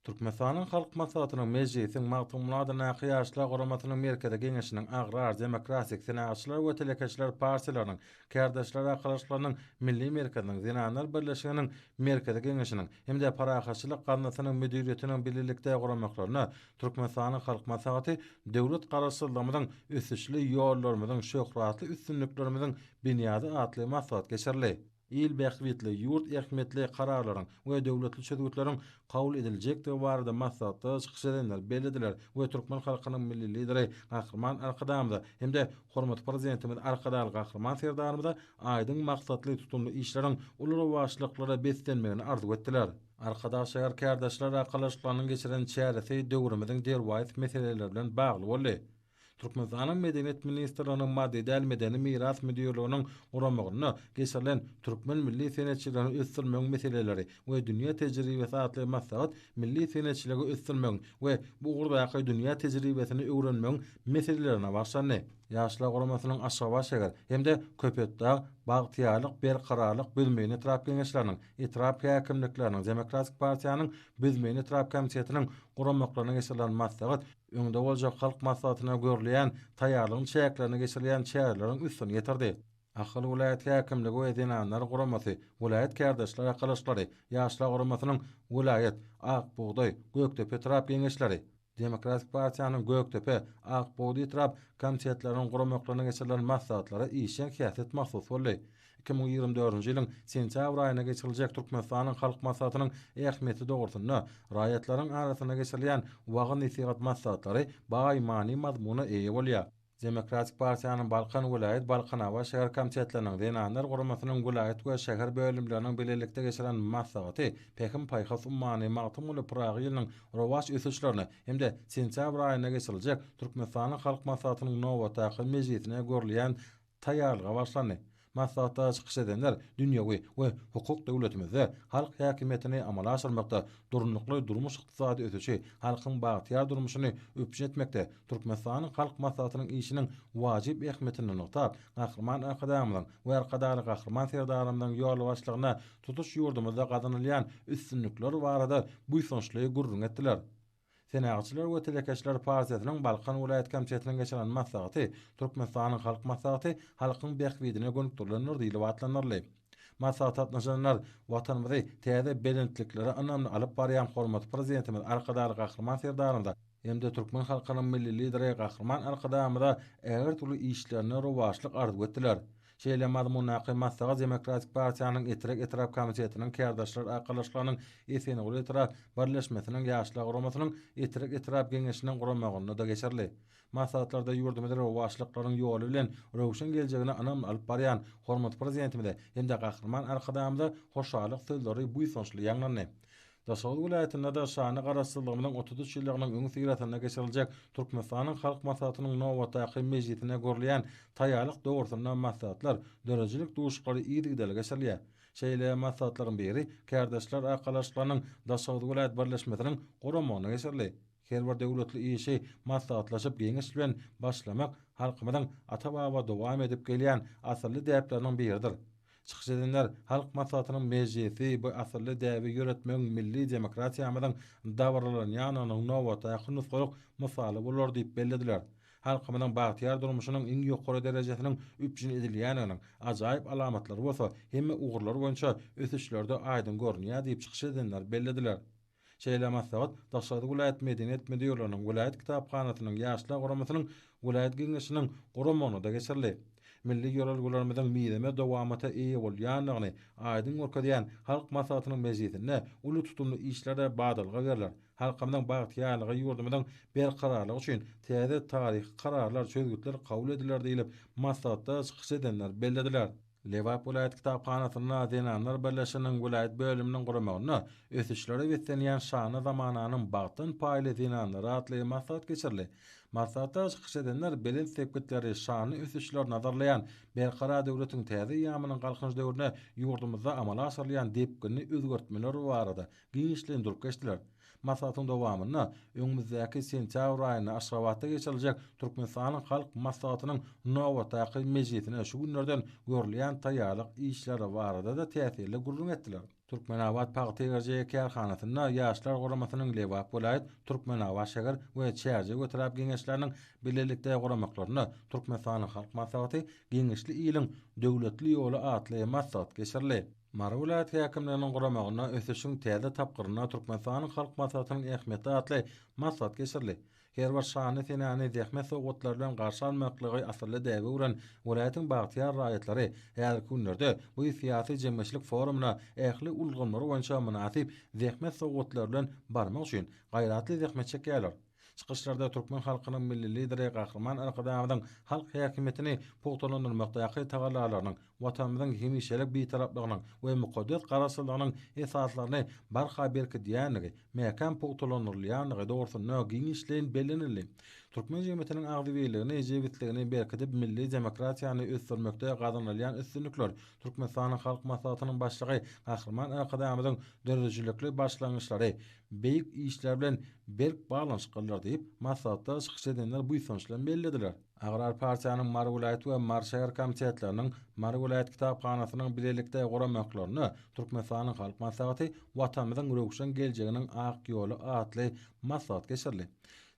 Türkmenistanyň Halk Maslahatynyň Mejlisiň Magtymguly adyndaky Ýaşlar guramasynyň Merkezi Geňeşiniň Agrar, Demokratik, Senagatçylar we telekeçiler partiýalarynyň, Kärdeşler arkalaşyklarynyň Milli merkeziniň, Zenanlar birleşiginiň Merkezi Geňeşiniň hem-de Parahatçylyk gaznasynyň müdiriýetiniň bilelikde guramaklarynda Türkmenistanyň Halk Maslahaty döwlet Garaşsyzlygymyzyň ösüşli ýollarymyzyň şöhratly üstünliklerimiziň binýady atly maslahat geçirildi. Il bähbitli, ýurt ähmiýetli kararlaryň we döwletli çözgütleriň kabul ediljekdigi barada maslahatda çykyş edenler bellediler we türkmen halkynyň Milli Lideri Gahryman Arkadagymyza hem-de hormatly Prezidentimiz Arkadagly Gahryman Serdarymyza aýdyň maksatly tutumly işleriň uly rowaçlyklara beslenmegini arzuw etdiler. Arkadag şäher kärdeşler arkalaşyklarynyň geçiren çäresi döwrümiziň derwaýys meseleleri bilen bagly boldy. Türkmenistanyň Medeniýet ministrliginiň Maddy däl medeni miras müdirliginiň guramagynda geçirilen Türkmen milli senetçiligini ösdürmegiň meseleleri we dünýä tejribesi atly maslahat milli senetçiligi ösdürmegiň we bu ugurdaky dünýä tejribesini öwrenmegiň meselelerine bagyşlandy. Ýaşlar guramasynyň Aşgabat şäher hem-de Köpetdag, Bagtyýarlyk, Berkararlyk, Büzmeýin etrap Geňeşleriniň, etrap häkimlikleriniň, Demokratik partiýanyň Büzmeýin etrap komitetiniň guramaklarynda geçirilen maslahat Öňde boljak Halk Maslahatyna görülýän taýýarlygyň çäklerinde geçirilýän çäreleriň üstüni ýetirdi. Ahal welaýat häkimligi we Zenanlar guramasy, welaýat kärdeşler arkalaşyklary, Ýaşlar guramasynyň welaýat, Ak bugdaý, Gökdepe etrap Geňeşleri, Demokratik partiýanyň Gökdepe, Ak bugdaý etrap komitetleriniň guramaklarynda geçirilen maslahatlara işjeň häsiýet mahsus boldy. 2024-nji ýylyň sentýabr aýynda geçiriljek Türkmenistanyň Halk Maslahatynyň ähmiýeti dogrusynda raýatlaryň arasynda geçirilýän wagyz-nesihat maslahatlary baý many-mazmuna eýe bolýar. Demokratik partiýanyň Balkan welaýat, Balkanabat şäher komitetleriniň, Zenanlar guramasynyň welaýat we şäher bölümleriniň bilelikde geçiren maslahaty Pähim-paýhas ummany Magtymguly Pyragy ýylynyň rowaç ösüşlerine hem-de sentýabr aýynda geçiriljek Türkmenistanyň Halk Maslahatynyň nobatdaky mejlisine görülýän taýýarlyga başlandy. Maslahatda çykyş edenler dünýewi we hukuk döwletimizde halk häkimiýetini amala aşyrmakda, durnukly durmuş-ykdysady ösüşi, halkyň bagtyýar durmuşyny üpjün etmekde Türkmenistanyň Halk Maslahatynyň işiniň wajyp ähmiýetini nygtap, Gahryman Arkadagymyzyň we Arkadagly Gahryman Serdarymyzyň ýolbaşçylygynda tutuş ýurdumyzda gazanylýan üstünlikler barada buýsançly gürrüň etdiler. Senagatçylar we telekeçiler partiýasynyň Balkan welaýat komitetiniň geçiren maslahaty Türkmenistanyň Halk Maslahaty halkyň bähbidine gönükdirilendir diýlip atlandyryldy. Maslahata gatnaşanlar Watanymyzy täze belentliklere ynamly alyp barýan hormatly Prezidentimiz Arkadagly Gahryman Serdarymyza hem-de türkmen halkynyň Milli Lideri Gahryman Arkadagymyza ägirt uly işlerinde rowaçlyk arzuw etdiler. Şeýle mazmundaky maslahat Demokratik partiýanyň Etrek etrap komitetiniň Kärdeşler arkalaşyklarynyň Esenguly etrap birleşmesiniň Ýaşlar guramasynyň Etrek etrap Geňeşiniň guramagynda-da geçirildi. Maslahatlarda ýurdumyzy rowaçlyklaryň ýoly bilen röwşen geljegine ynamly alyp barýan hormatly Prezidentimize hem-de Gahryman Arkadagymyza hoşallyk sözleri buýsançly ýaňlandy. Daşoguz welaýatynda-da şanly Garaşsyzlygymyzyň 33 ýyllygynyň öňüsyrasynda geçiriljek Türkmenistanyň Halk Maslahatynyň nobatdaky mejlisine görülýän taýýarlyk dogrusynda maslahatlar, döredijilik duşuşyklary yzygiderli geçirilýär. Şeýle maslahatlaryň biri Kärdeşler arkalaşyklarynyň Daşoguz welaýat birleşmesiniň guramagynda geçirildi. Her bir döwletli işi maslahatlaşyp, geňeş bilen başlamak halkymyzyň ata-baba dowam edip gelýän asylly däpleriniň biridir. Çykyş edenler Halk Maslahatynyň mejlisi bu asylly däbi ýöretmegiň milli demokratiýamyzyň dabaralanýandygynyň nobatdaky nusgalyk mysaly bolar diýip bellediler. Halkymyzyň bagtyýar durmuşynyň iň ýokary derejesiniň üpjün edilýändiginiň ajaýyp alamatlary bolsa hemme ugurlar boýunça ösüşlerde aýdyň görünýär diýip çykyş edenler bellediler. Şeýle maslahat Daşoguz welaýat Medeniýet müdirliginiň, welaýat kitaphanasynyň, Ýaşlar guramasynyň welaýat Geňeşiniň guramagynda geçirildi. Milli ýörelgelerimiziň mizemez dowamata eýe bolýandygyny aýdyň görkezýän Halk Maslahatynyň mejlisinde uly tutumly işlere badalga berler. Halkymyzyň bagtyýarlygy, ýurdumyzyň berkararlygy üçin täze taryhy kararlar, çözgütler kabul ediler diýlip, maslahatda çykyş edenler bellediler. Lebap welaýat kitaphanasynda Zenanlar birleşiginiň welaýat bölüminiň guramagynda Ösüşlere beslenýän şanly zamananyň bagtdan paýly zenanlary atly maslahat geçirildi. Maslahatda çykyş edenler belent sepgitleri, şanly ösüşleri nazarlaýan Berkarar döwletiň täze eýýamynyň Galkynyş döwründe ýurdumyzda amala aşyrylýan depginli özgertmeler barada giňişleýin durup geçdiler. Maslahatyň dowamynda öňümizdäki sentýabr aýynda Aşgabatda geçiriljek Türkmenistanyň Halk Maslahatynyň nobatdaky mejlisine şu günlerden görülýän taýýarlyk işleri barada-da täsirli gürrüň etdiler. Türkmenabat pagta ýygyjy kärhanasynda Ýaşlar guramasynyň Lebap welaýat, Türkmenabat şäher we Çärjew etrap Geňeşleriniň bilelikde guramaklarynda Türkmenistanyň Halk Maslahaty Geňeşli iliň döwletli ýoly atly maslahat geçirildi. Mary welaýat häkimliginiň guramagynda Ösüşiň täze tapgyrynda Türkmenistanyň Halk Maslahatynyň ähmiýeti atly maslahat geçirildi. Her bir şanly senäni zähmet sowgatlary bilen garşy almaklygy asylly däbe öwren welaýatyň bagtyýar raýatlary häzirki günlerde bu syýasy-jemgyýetçilik forumyna ähli ulgamlar boýunça mynasyp zähmet sowgatlary bilen barmak üçin gaýratly zähmet çekýärler. Çykyşlarda türkmen halkynyň Milli Lideri Gahryman Arkadagymyzyň halk häkimiýetini pugtalandyrmakdaky tagallalarynyň Watanymyzyň hemişelik Bitaraplygynyň we mukaddes Garaşsyzlygynyň esaslaryny barha berkidýändigi, mäkäm pugtalandyrylýandygy dogrusynda giňişleýin bellenildi. Türkmen jemgyýetiniň agzybirligini, jebisligini berkidip, milli demokratiýany ösdürmekde gazanylýan üstünlikler Türkmenistanyň Halk Maslahatynyň Başlygy Gahryman Arkadagymyzyň döredijilikli başlangyçlary, beýik işleri bilen berk baglanyşyklydyr diýip, maslahatda çykyş edenler buýsanç bilen bellediler. Agrar partiýanyň Mary welaýat we Mary şäher komitetleriniň, Mary welaýat kitaphanasynyň bilelikde guramaklarynda Türkmenistanyň Halk Maslahaty Watanymyzyň röwşen geljeginiň ak ýoly atly maslahat geçirildi.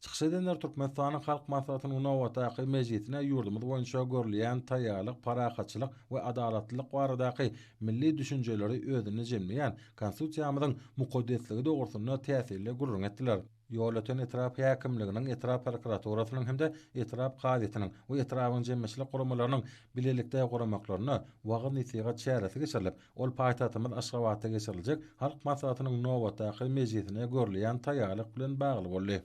Çykyş edenler Türkmenistanyň Halk Maslahatynyň nobatdaky mejlisine ýurdumyz boýunça görülýän taýýarlyk parahatçylyk we adalatlylyk baradaky milli düşünjeleri özünde jemleýän Konstitusiýamyzyň mukaddesligi dogrusynda täsirli gürrüň etdiler. Ýolöten etrap häkimliginiň, etrap prokuraturasynyň hem-de etrap kazyýetiniň we etrabyň jemgyýetçilik guramalarynyň bilelikde guramaklarynda wagyz-nesihat çäresi geçirilip, ol paýtagtymyz Aşgabatda geçiriljek Halk Maslahatynyň nobatdaky mejlisine görülýän taýýarlyk bilen bagly boldy.